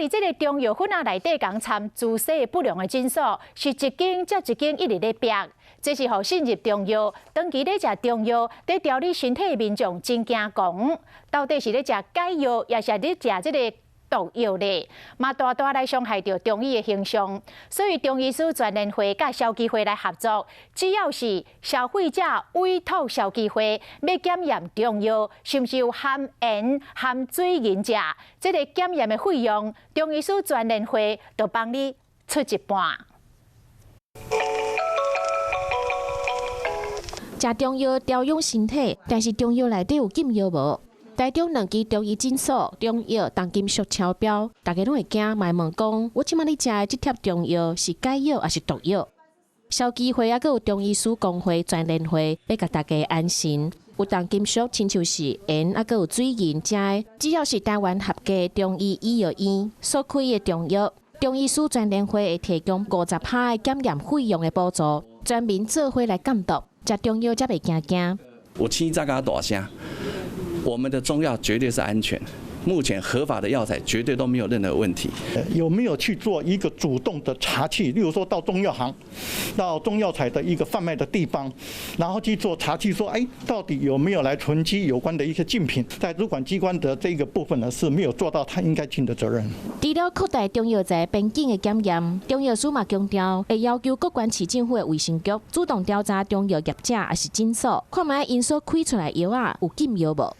佇這个中藥粉仔內底仝摻注射不良的診所，是一間接一間一直咧爆，這是予信任中藥，長期咧食中藥，佇調理身體的民眾真驚狂。到底是咧食解藥，抑是咧食這个毒藥咧？嘛大大來傷害著中醫的形象。所以中醫師全聯會佮消基會來合作，只要是消費者委託消基會欲檢驗中藥，是毋是有含鹽、含水銀食？這个檢驗的費用，中醫師全聯會就幫你出一半。食中藥調養身體，但是中藥內底有禁藥無？台中兩間中醫診所中藥重金屬超標，大家攏會驚，嘛會問講：我這擺咧食的這帖中藥是解藥抑是毒藥？消基會猶閣有中醫師公會全聯會，欲共大家安心。有重金屬，親像是鹽，猶閣有水銀遮的，只要是台灣合格中醫醫藥院所開的中藥，中醫師全聯會會提供50%的檢驗費用的補助，全民做伙來監督，食中藥才袂驚驚。我青早共大聲。我們的中藥絕對是安全，目前合法的藥材絕對都沒有任何問題。有沒有去做一個主動的查緝？例如說到中藥行，到中藥材的一個販賣的地方，然後去做查緝，說，哎，到底有沒有來囤積有關的一些競品？在主管機關的這個部分呢，是沒有做到他應該盡的責任。除了擴大中藥材邊境的檢驗，中藥師嘛強調，會要求各縣市政府的衛生局主動調查中藥業者抑是診所，看覓𪜶所開出來藥仔有禁藥無？